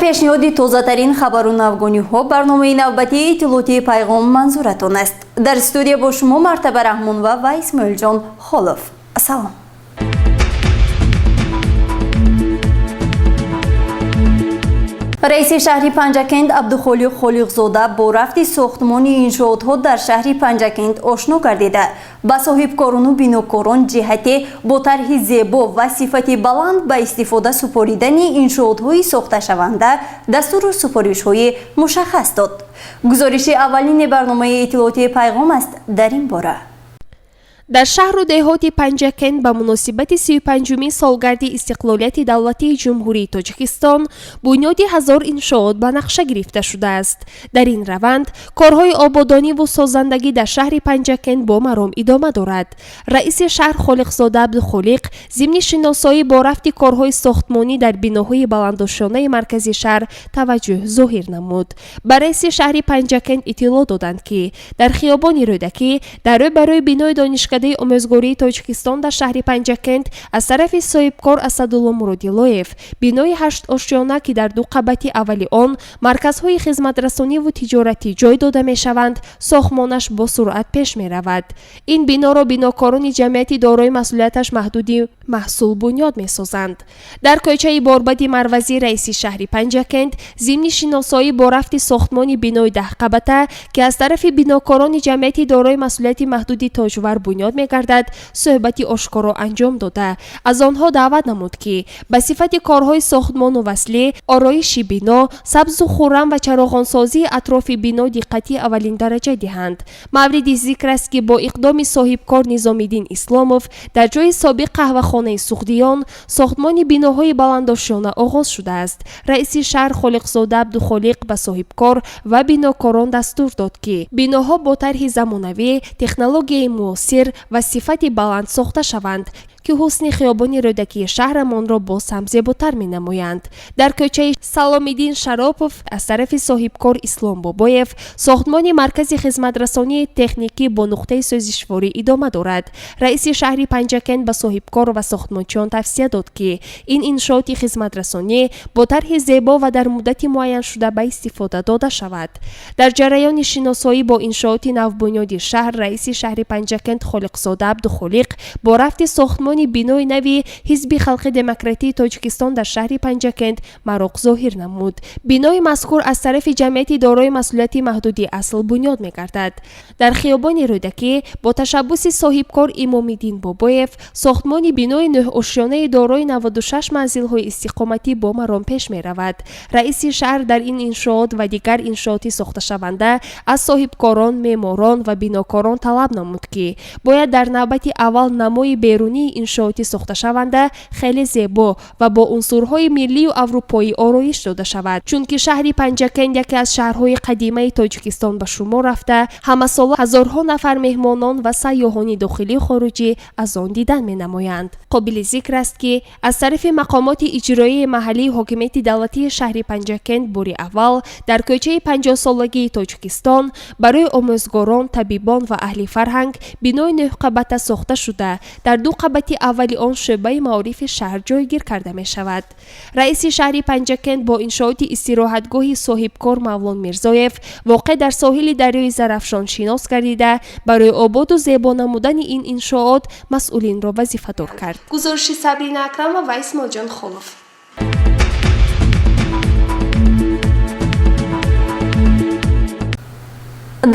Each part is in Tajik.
Пешниҳоди тозатарин хабару навгониҳо барномаи навбатии иттилоотии «Пайғом» манзуратон аст. Дар студия бо шумо Мартаба Раҳмонова ва Исмоилҷон Холов. Салом. Раиси шаҳри Панҷакент Абдухолиқ Холиқзода бо рафти сохтмони иншоотҳо дар шаҳри Панҷакент ошно гардида, ба соҳибкорону бинокорон ҷиҳати бо тарҳи зебо ва сифати баланд ба истифода супоридани иншоотҳои сохташаванда дастуру супоришҳои мушаххас дод. Гузориши аввалини барномаи иттилоотии «Пайғом» аст дар ин бора. Дар шаҳру деҳоти Панҷакент ба муносибати 35-умин солгарди истиқлолияти давлатии Ҷумҳурии Тоҷикистон бунёди 1000 иншоот ба нақша гирифта шудааст. Дар ин раванд корҳои ободониву созандагӣ дар шаҳри Панҷакент бо маром идома дорад. Раиси шаҳр Холиқзода Абдухолиқ зимни шиносоӣ бо рафти корҳои сохтмонӣ дар биноҳои баландошёнаи маркази шаҳр таваҷҷӯҳ зоҳир намуд. Ба раиси шаҳри Панҷакент иттилоъ доданд, ки дар хиёбони Рӯдакӣ, дар рӯ барои бинои Донишкадаи омӯзгории Тоҷикистон дар шаҳри Панҷакент, аз тарафи соҳибкор Асадулло Муродилоев бинои ҳаштошёна, ки дар ду қабати аввали он марказҳои хизматрасониву тиҷоратӣ ҷой дода мешаванд, сохтмонаш бо суръат пеш меравад. Ин биноро бинокорони ҷамъияти дорои масъулияташ маҳдуди «Маҳсул» бунёд месозанд. Дар кӯчаи Борбади Марвазӣ раиси шаҳри Панҷакент зимни шиносоӣ бо рафти сохтмони бинои 10-қабата, ки аз тарафи бинокорони ҷамъияти дорои масъулияти маҳдуди «Тоҷвар» бунёд мегардад, суҳбати ошкоро анҷом дода, аз онҳо даъват намуд, ки ба сифати корҳои сохтмону васлӣ, ороиши бино, сабзу хуррам ва чароғонсозии атрофи бино диққати аввалиндараҷа диҳанд. Мавриди зикр аст, ки бо иқдоми соҳибкор Низомиддин Исломов дар ҷои собиқ қаҳвахонаи Суғдиён сохтмони биноҳои баландошёна оғоз шудааст. Раиси шаҳр Холиқзода Абдухолиқ ба соҳибкор ва бинокорон дастур дод, ки биноҳо бо тарҳи замонавӣ, технологияи муосир ва сифати баланд сохта шаванд, ки ҳусни хиёбони Рӯдакии шаҳрамонро боз ҳам зеботар менамоянд. Дар кӯчаи Саломиддин Шаропов аз тарафи соҳибкор Ислом Бобоев сохтмони маркази хизматрасонии техникӣ бо нуқтаи сӯзишворӣ идома дорад. Раиси шаҳри Панҷакент ба соҳибкор ва сохтмончиён тавсия дод, ки ин иншооти хизматрасонӣ бо тарҳи зебо ва дар муддати муайяншуда ба истифода дода шавад. Дар ҷараёни шиносоӣ бо иншооти навбунёди шаҳр раиси шаҳри Панҷакент Холиқзода Абдухолиқ бо рафти сохтмони бинои нави Ҳизби халқи демократии Тоҷикистон дар шаҳри Панҷакент мароқ зоҳир намуд. Бинои мазкур аз тарафи ҷамъияти дорои масъулияти маҳдуди «Асл» бунёд мегардад. Дар хиёбони Рӯдакӣ бо ташаббуси соҳибкор Имомиддин Бобоев сохтмони бинои нӯҳошёнаи дорои 96 манзилҳои истиқоматӣ бо маром пеш меравад. Раиси шаҳр дар ин иншоот ва дигар иншооти сохташаванда аз соҳибкорон, меъморон ва бинокорон талаб намуд, ки бояд дар навбати аввал намои берунии иншооти сохташаванда хеле зебо ва бо унсурҳои миллию аврупоӣ ороиш дода шавад, чунки шаҳри Панҷакент яке аз шаҳрҳои қадимаи Тоҷикистон ба шумор рафта, ҳамасола ҳазорҳо нафар меҳмонон ва сайёҳони дохилию хориҷӣ аз он дидан менамоянд. Қобили зикр аст, ки аз тарафи мақомоти иҷроияи маҳаллии ҳокимияти давлатии шаҳри Панҷакент бори аввал дар кӯчаи 50-солагии Тоҷикистон барои омӯзгорон, табибон ва аҳли фарҳанг бинои нӯҳқабата сохта шуда, дар ду қабати аввали он шӯъбаи маорифи шаҳр ҷойгир карда мешавад. Раиси шаҳри Панҷакент бо иншооти истироҳатгоҳи соҳибкор Мавлон Мирзоев, воқеъ дар соҳили дарёи Зарафшон, шинос гардида, барои ободу зебо намудани ин иншоот масъулинро вазифадор кард. Гузориши Сабрина Акрамова ва Исмоилҷон Холов.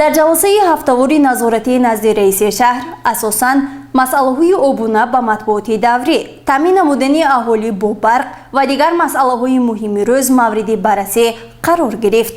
Дар ҷаласаи ҳафтавори назоратии назди раиси шаҳр асосан масъалаҳои обуна ба матбуоти даврӣ, таъмин намудани аҳолӣ бо барқ ва дигар масъалаҳои муҳими рӯз мавриди баррасӣ қарор гирифт.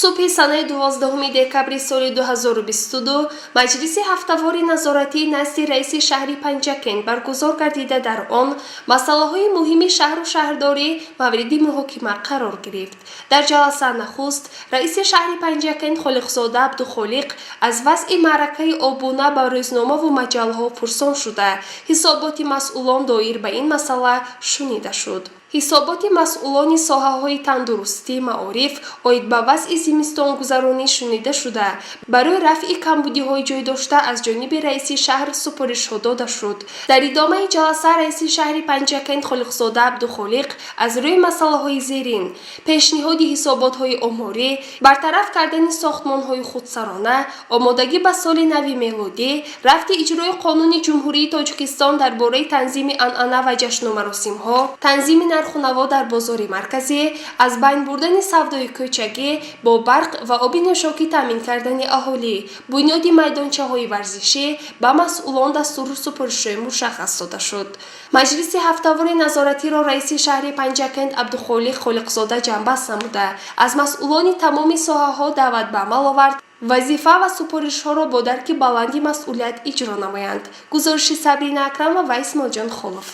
Субҳи санаи 12 декабри соли 2022 маҷлиси ҳафтавори назоратии назди раиси шаҳри Панҷакент баргузор гардида, дар он масъалаҳои муҳими шаҳру шаҳрдорӣ мавриди муҳокима қарор гирифт. Дар ҷаласа нахуст раиси шаҳри Панҷакент Холиқзода Абдухолиқ аз вазъи маъракаи обуна ба рӯзномаву маҷаллаҳо пурсон шуда, ҳисоботи масъулон доир ба ин масъала шунида шуд. Ҳисоботи масъулони соҳаҳои тандурустӣ, маориф оид ба вазъи зимистонгузаронӣ шунида шуда, барои рафъи камбудиҳои ҷойдошта аз ҷониби раиси шаҳр супоришҳо дода шуд. Дар идомаи ҷаласа раиси шаҳри Панҷакент Холиқзода Абдухолиқ аз рӯи масъалаҳои зерин: пешниҳоди ҳисоботҳои оморӣ, бартараф кардани сохтмонҳои худсарона, омодагӣ ба соли нави мелодӣ, рафти иҷрои Қонуни Ҷумҳурии Тоҷикистон дар бораи танзими анъана ва ҷашну маросимҳо, танзими нарху наво дар бозори марказӣ, аз байн бурдани савдои кӯчагӣ, бо барқ ва оби нӯшокӣ таъмин кардани аҳолӣ, бунёди майдончаҳои варзишӣ ба масъулон дастуру супоришҳои мушаххас дода шуд. Маҷлиси ҳафтавори назоратиро раиси шаҳри Панҷакент Абдухолиқ Холиқзода ҷамъбаст намуда, аз масъулони тамоми соҳаҳо даъват ба амал овард, вазифа ва супоришҳоро бо дарки баланди масъулият иҷро намоянд. Гузориши Сабрина Акрамова ва Исмоилҷон Холов.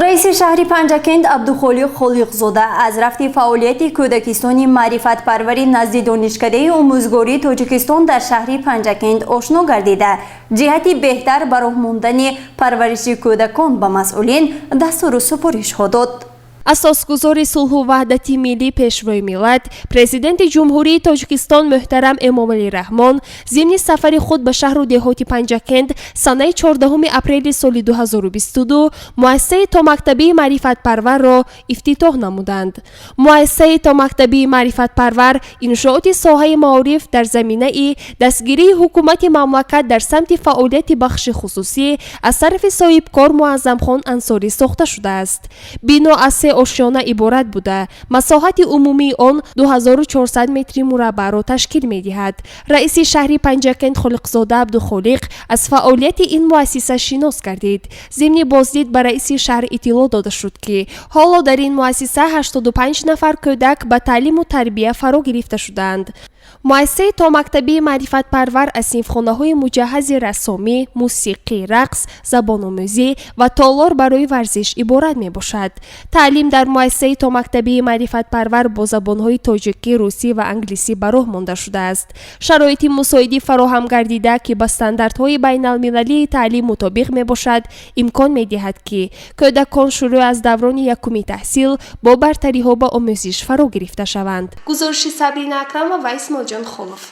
Раиси шаҳри Панҷакент Абдухолиқ Холиқзода аз рафти фаъолияти кӯдакистони маърифатпарвари назди Донишкадаи омӯзгории Тоҷикистон дар шаҳри Панҷакент ошно гардида, ҷиҳати беҳтар ба роҳ мондани парвариши кӯдакон ба масъулин дастуру супоришҳо дод. Асосгузори сулҳу ваҳдати миллӣ, Пешвои миллат, Президенти Ҷумҳурии Тоҷикистон муҳтарам Эмомалӣ Раҳмон зимни сафари худ ба шаҳру деҳоти Панҷакент санаи 14 апрели соли 2022 муассисаи томактабии маърифатпарварро ифтитоҳ намуданд. Муассисаи томактабии маърифатпарвар иншооти соҳаи маориф дар заминаи дастгирии ҳукумати мамлакат дар самти фаъолияти бахши хусусӣ аз тарафи соҳибкор Муаззамхон Ансорӣ сохта шудааст. Бино аз се ошёна иборат буда, масоҳати умумии он 2400 метри мураббаъро ташкил медиҳад. Раиси шаҳри Панҷакент Холиқзода Абдухолиқ аз фаъолияти ин муассиса шинос гардид. Зимни боздид ба раиси шаҳр иттилоъ дода шуд, ки ҳоло дар ин муассиса 85 нафар кӯдак ба таълиму тарбия фаро гирифта шудаанд. Муассисаи томактабии маърифатпарвар аз синфхонаҳои муҷаҳҳази рассомӣ, мусиқӣ, рақс, забономӯзӣ ва толор барои варзиш иборат мебошад. Таълим дар муассисаи томактабии маърифатпарвар бо забонҳои тоҷикӣ, русӣ ва англисӣ ба роҳ монда шудааст. Шароити мусоидӣ фароҳам гардида, ки ба стандартҳои байналмилалии таълим мутобиқ мебошад, имкон медиҳад, ки кӯдакон шурӯъ аз даврони якуми таҳсил бо бартариҳо ба омӯзиш фаро гирифта шаванд. Гузориши Сабрина Акрамова ва Исмоилҷон Холов.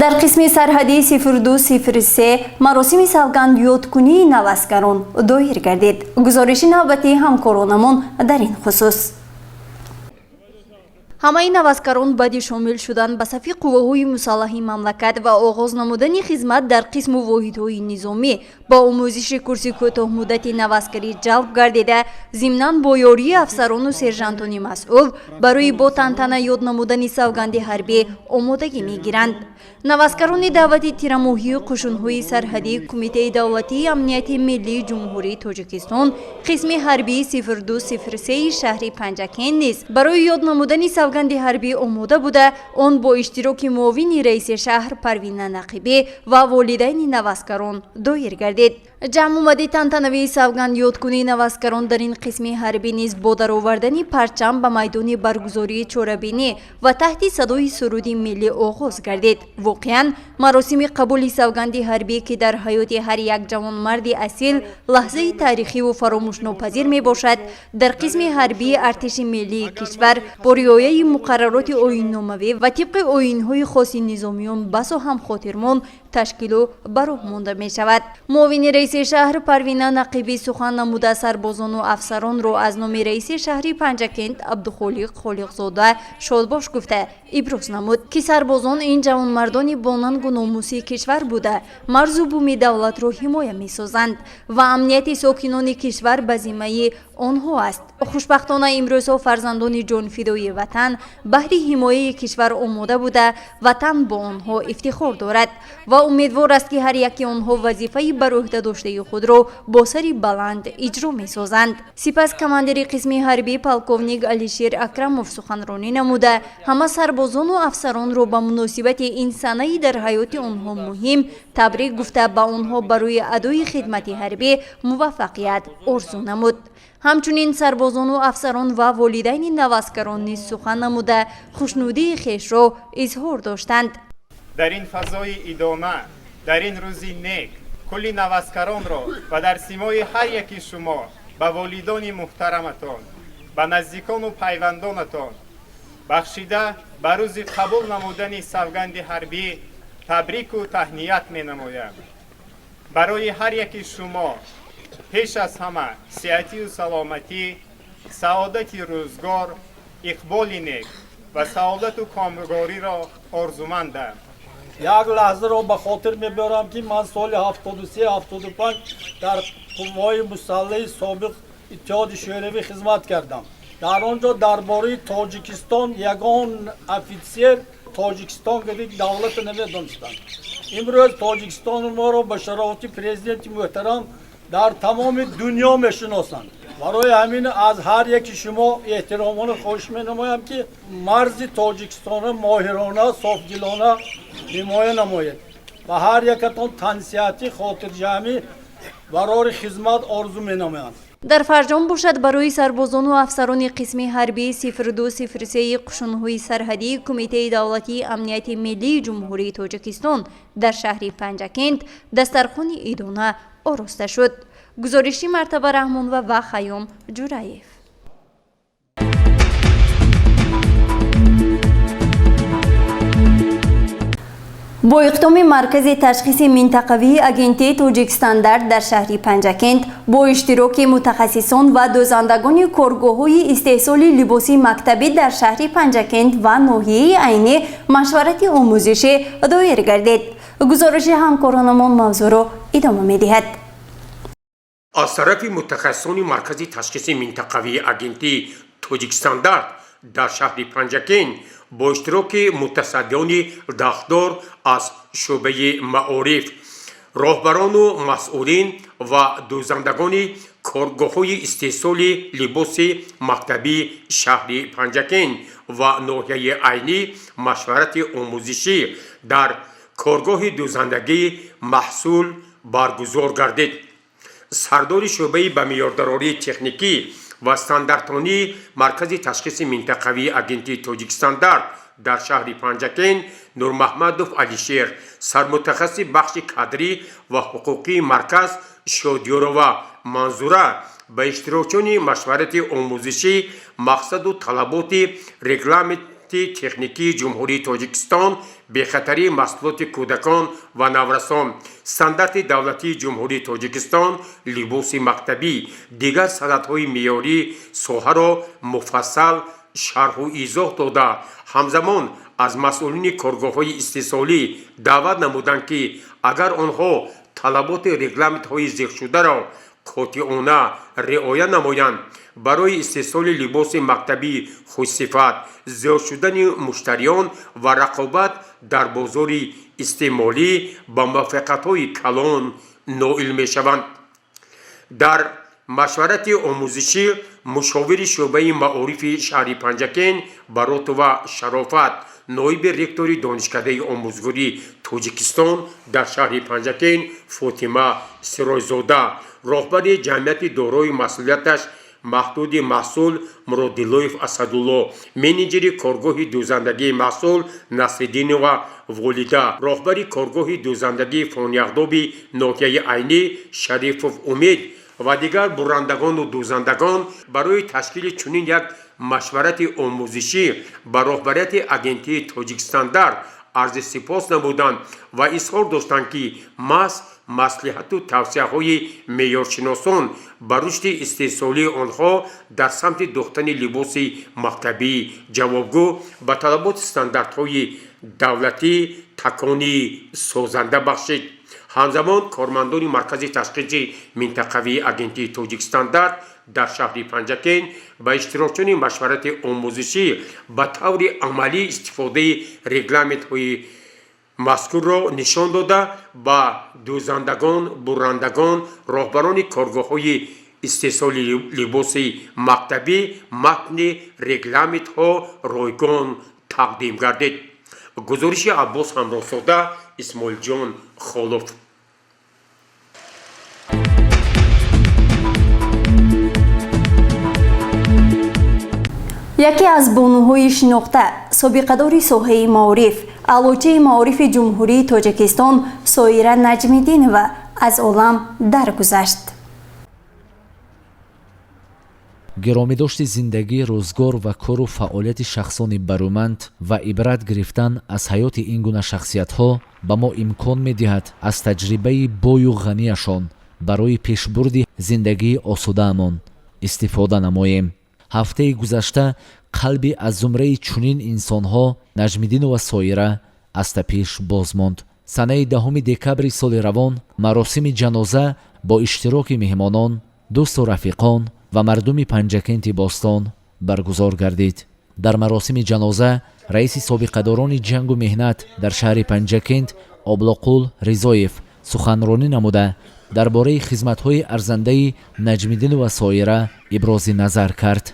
Дар қисми сарҳадии 0203 маросими савгандёдкунии наваскарон доир гардид. Гузориши навбатии ҳамкоронамон дар ин хусус. Ҳамаи наваскарон баъди шомил шудан ба сафи қувваҳои мусаллаҳи мамлакат ва оғоз намудани хизмат дар қисму воҳидҳои низомӣ ба омӯзиши курси кӯтоҳмуддати наваскарӣ ҷалб гардида, зимнан бо ёрии афсарону сержантони масъул барои бо тантана ёд намудани савганди ҳарбӣ омодагӣ мегиранд. Наваскарони даъвати тирамоҳии қушунҳои сарҳадии Кумитаи давлатии амнияти миллии Ҷумҳурии Тоҷикистон қисми ҳарбии 0203 шаҳри Панҷакент низ барои ёд намудани савганди ҳарбӣ омода буда, он бо иштироки муовини раиси шаҳр Парвина Нақибӣ ва волидайни наваскарон доир гардид. Ҷамъомади тантанавии савганд ёдкунии наваскарон дар ин қисми ҳарбӣ низ бо даровардани парчам ба майдони баргузории чорабинӣ ва таҳти садои суруди миллӣ оғоз гардид. Воқеан, маросими қабули савганди ҳарбӣ, ки дар ҳаёти ҳар як ҷавонмарди асил лаҳзаи таърихиву фаромӯшнопазир мебошад, дар қисми ҳарбии артиши миллии кишвар бо риояи муқаррароти оинномавӣ ва тибқи оинҳои хоси низомиён басо ҳам хотирмон ташкилу ба роҳ монда мешавад. Муовини раиси шаҳр Парвина Нақибӣ сухан намуда, сарбозону афсаронро аз номи раиси шаҳри Панҷакент Абдухолиқ Холиқзода шодбош гуфта, иброз намуд, ки сарбозон ин ҷавонмардони бонангу номуси кишвар буда, марзу буми давлатро ҳимоя месозанд ва амнияти сокинони кишвар ба зиммаи онҳо аст. Хушбахтона, имрӯзҳо фарзандони ҷонфидои ватан баҳри ҳимояи кишвар омода буда, ватан бо онҳо ифтихор дорад ва умедвор аст, ки ҳар яки онҳо вазифаи бар ӯҳда доштаи худро бо сари баланд иҷро месозанд. Сипас командири қисми ҳарбӣ полковник Алишер Акрамов суханронӣ намуда, ҳама сарбозону афсаронро ба муносибати ин санаи дар ҳаёти онҳо муҳим табрик гуфта, ба онҳо барои адои хидмати ҳарбӣ муваффақият орзу намуд. Ҳамчунин сарбозону афсарон ва волидайни наваскарон низ сухан намуда, хушнудии хешро изҳор доштанд. Дар ин фазои идона, дар ин рӯзи нек, кулли наваскаронро ва дар симои ҳар яки шумо ба волидони муҳтараматон, ба наздикону пайвандонатон бахшида ба рӯзи қабул намудани савганди ҳарбӣ табрику таҳният менамоям. Барои ҳар яки шумо пеш аз ҳама сиҳатию саломатӣ, саодати рӯзгор, иқболи нек ва саодату комгориро орзумандам. Як лаҳзаро ба хотир мебарам, ки ман соли 73, 75 дар қувваҳои мусаллаҳи собиқ Иттиҳоди Шӯравӣ хизмат кардам. Дар он ҷо дар бораи Тоҷикистон ягон офитсер Тоҷикистон гуфти давлата намедонистанд. Имрӯз Тоҷикистони моро ба шарофати президенти муҳтарам дар тамоми дунё мешиносанд. Барои ҳамин аз ҳар яки шумо эҳтиромона хоҳиш менамоям, ки марзи Тоҷикистонро моҳирона, софдилона ҳимоя намоед. Ба ҳар якатон тансиҳатӣ, хотирҷамъӣ, барори хизмат орзу менамоям. Дар фарҷом бошад, барои сарбозону афсарони қисми ҳарбии 0203 қушунҳои сарҳадии Кумитаи давлатии амнияти миллии Ҷумҳурии Тоҷикистон дар шаҳри Панҷакент дастархони идона ороста шуд. Гузориши Мартаба Раҳмонова ва Хайём Ҷураев. Бо иқдоми Маркази ташхиси минтақавии Агентии Тоҷикстандарт дар шаҳри Панҷакент бо иштироки мутахассисон ва дӯзандагони коргоҳҳои истеҳсоли либоси мактабӣ дар шаҳри Панҷакент ва ноҳияи Айнӣ машварати омӯзишӣ доир гардид. Гузориши ҳамкоронамон мавзӯъро идома медиҳад. Аз тарафи мутахассисони Маркази ташхиси минтақавии Агентии Тоҷикстандарт дар шаҳри Панҷакент бо иштироки мутасаддиёни дахлдор аз шӯъбаи маориф, роҳбарону масъулин ва дӯзандагони коргоҳҳои истеҳсоли либоси мактабии шаҳри Панҷакент ва ноҳияи Айнӣ машварати омӯзишӣ дар коргоҳи дӯзандагии маҳсул баргузор гардид. Сардори шӯъбаи ба меъёрдарории техникӣ ва стандартонии Маркази ташхиси минтақавии Агентии Тоҷикстандарт дар шаҳри Панҷакент Нурмаҳмадов Алишер, сармутахассиси бахши кадрӣ ва ҳуқуқии марказ Шодиёрова Манзура ба иштирокчиёни машварати омӯзишӣ мақсаду талаботи регламенти техникии Ҷумҳурии Тоҷикистон, бехатарии маҳсулоти кӯдакон ва наврасон, стандарти давлатии Ҷумҳурии Тоҷикистон, либоси мактабӣ, дигар санадҳои меъёрии соҳаро муфассал шарҳу изоҳ дода, ҳамзамон аз масъулини коргоҳҳои истеҳсолӣ даъват намуданд, ки агар онҳо талаботи регламентҳои зикршударо қотеона риоя намоянд, барои истеҳсоли либоси мактабии хушсифат, зиёд шудани муштариён ва рақобат дар бозори истеъмолӣ ба муваффақиятҳои калон ноил мешаванд. Дар машварати омӯзишӣ мушовири шӯъбаи маорифи шаҳри Панҷакент Баротова Шарофат, ноиби ректори Донишкадаи омӯзгории Тоҷикистон дар шаҳри Панҷакент Фотима Сиройзода, роҳбари ҷамъияти дорои масъулияташ маҳдуди маҳсул Муроддилоев Асадулло, менеҷери коргоҳи дӯзандагии маҳсул Насриддинова Волида, роҳбари коргоҳи дӯзандагии Фониағдоби ноҳияи Айнӣ Шарифов Умед ва дигар буррандагону дӯзандагон барои ташкили чунин як машварати омӯзишӣ ба роҳбарияти Агентии Тоҷикстандарт арзи сипос намуданд ва изҳор доштанд, ки маҳз маслиҳату тавсияҳои меъёршиносон ба рушди истеҳсолии онҳо дар самти дӯхтани либоси мактабӣ ҷавобгӯ ба талаботи стандартҳои давлатӣ такони созанда бахшид. Ҳамзамон кормандони Маркази ташхиси минтақавии Агентии Тоҷикстандарт дар шаҳри Панҷакент ба иштирокчиёни машварати омӯзишӣ ба таври амалӣ истифодаи регламентҳои мазкурро нишон дода, ба дӯзандагон, буррандагон, роҳбарони коргоҳҳои истеҳсоли либоси мактабӣ матни регламентҳо ройгон тақдим гардид. Гузориши Аббос Ҳамроҳзода, Исмоилҷон Холов. Яке аз бонуҳои шинохта, собиқадори соҳаи маориф, аълочии маорифи Ҷумҳурии Тоҷикистон Соира Наҷмиддинова аз олам даргузашт. Гиромидошти зиндагӣ, рӯзгор ва кору фаъолияти шахсони барӯманд ва ибрат гирифтан аз ҳаёти ин гуна шахсиятҳо ба мо имкон медиҳад аз таҷрибаи бою ғанияшон барои пешбурди зиндагии осудаамон истифода намоем. Ҳафтаи гузашта қалби аз зумраи чунин инсонҳо Наҷмиддинова Соира аз тапиш боз монд. Санаи 10 декабри соли равон маросими ҷаноза бо иштироки меҳмонон, дӯсту рафиқон ва мардуми Панҷакенти бостон баргузор гардид. Дар маросими ҷаноза раиси собиқадорони ҷангу меҳнат дар шаҳри Панҷакент Облоқул Ризоев суханронӣ намуда, дар бораи хизматҳои арзандаи Наҷмиддинова Соира ибрози назар кард.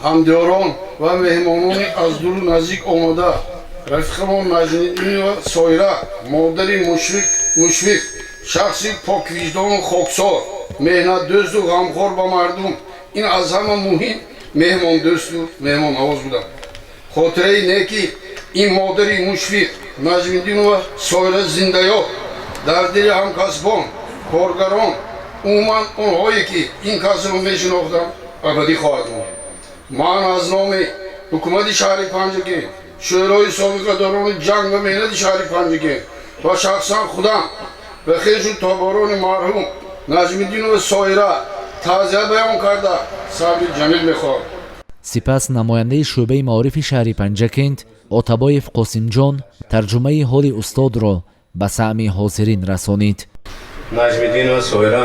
Ҳамдиёрон ва меҳмонони аз дуру наздик омада, рафиқамон Наҷмиддинова Соира модари мушфиқ, шахси поквиҷдону хоксор, меҳнатдӯсту ғамхор ба мардум, ин аз ҳама муҳим меҳмондӯсту меҳмоннавоз буданд. Хотираи неки ин модари мушфиқ Наҷмиддинова Соира зиндаёд дар дили ҳамкасбон, коргарон, умуман онҳое ки ин касро мешинохтанд, абадӣ хоҳад монд. Ман аз номи ҳукумати шаҳри Панҷакент, шӯрои собиқадорони ҷанг ва меҳнати шаҳри Панҷакент ва шахсан худам ба хешу тоборони марҳум Наҷмиддинова Соира таъзия баён карда, сабри ҷамил мехоҳам. Сипас намояндаи шӯъбаи маорифи шаҳри Панҷакент Отабоев Қосимҷон тарҷумаи ҳоли устодро ба саъми ҳозирин расонид. Наҷмиддинова Соира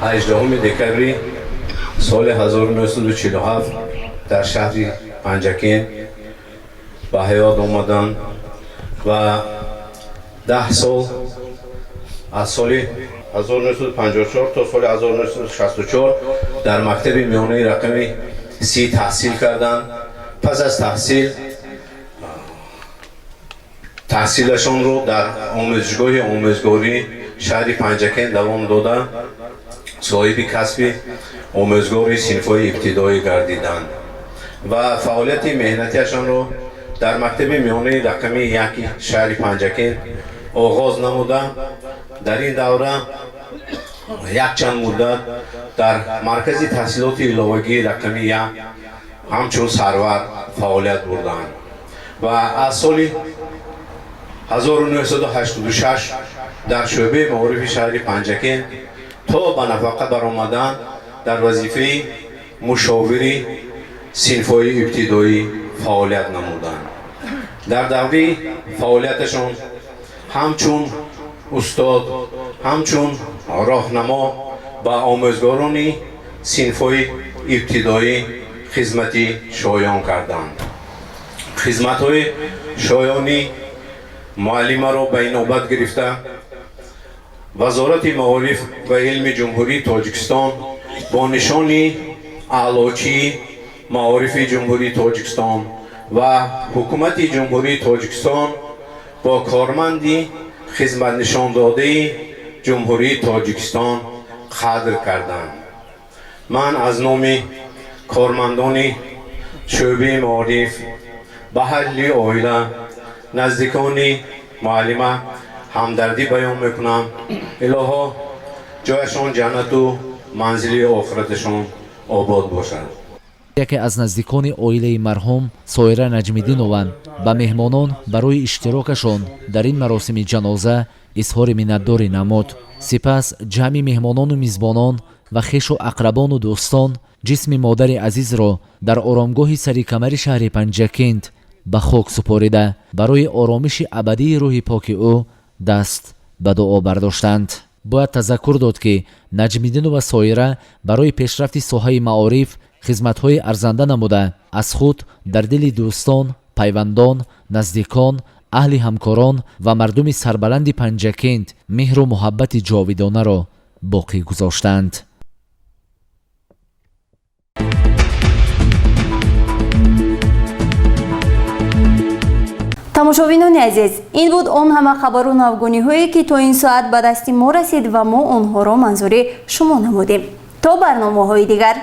18 декабри соли 1947 дар шаҳри Панҷакент ба ҳаёт омаданд ва 10 сол, аз соли 1954 то соли 1964 дар мактаби миёнаи рақами 30 таҳсил карданд. Пас аз таҳсил таҳсилашонро дар омӯзишгоҳи омӯзгории шаҳри Панҷакент давом дода, соҳиби касби омӯзгори синфҳои ибтидоӣ гардиданд ва фаъолияти меҳнатиашонро дар мактаби миёнаи рақами 1 шаҳри Панҷакент оғоз намуда, дар ин давра якчанд муддат дар маркази таҳсилоти иловагии рақами 1 ҳамчун сарвар фаъолият бурданд ва аз соли 1986 дар шӯъбаи маорифи шаҳри Панҷакент то ба нафақа баромадан дар вазифаи мушовири синфҳои ибтидоӣ фаъолият намуданд. Дар даври фаъолияташон ҳамчун устод, ҳамчун роҳнамо ба омӯзгорони синфҳои ибтидоӣ хизмати шоён карданд. Хизматҳои шоёни муаллимаро ба инобат гирифта, Вазорати маориф ва илми Ҷумҳурии Тоҷикистон бо нишони Аълочии маорифи Ҷумҳурии Тоҷикистон ва Ҳукумати Ҷумҳурии Тоҷикистон бо корманди хизматнишондодаи Ҷумҳурии Тоҷикистон қадр карданд. Ман аз номи кормандони шӯъбаи маориф ба аҳли оила, наздикони муаллима ҳамдардӣ баён мекунам. Илоҳо, ҷояшон ҷаннату манзили охираташон обод бошад. Яке аз наздикони оилаи марҳум Соира Наҷмиддинова ба меҳмонон барои иштирокашон дар ин маросими ҷаноза изҳори миннатдорӣ намуд. Сипас ҷамъи меҳмонону мизбонон ва хешу ақрабону дӯстон ҷисми модари азизро дар оромгоҳи сари камари шаҳри Панҷакент ба хок супорида, барои оромиши абадии рӯҳи поки ӯ даст ба дуо бардоштанд. Бояд тазаккур дод, ки Наҷмиддинова Соира барои пешрафти соҳаи маориф хизматҳои арзанда намуда, аз худ дар дили дӯстон, пайвандон, наздикон, аҳли ҳамкорон ва мардуми сарбаланди Панҷакент меҳру муҳаббати ҷовидонаро боқӣ гузоштанд. Тамошобинони азиз, ин буд он ҳама хабару навгониҳое, ки то ин соат ба дасти мо расид ва мо онҳоро манзури шумо намудем. То барномаҳои дигар.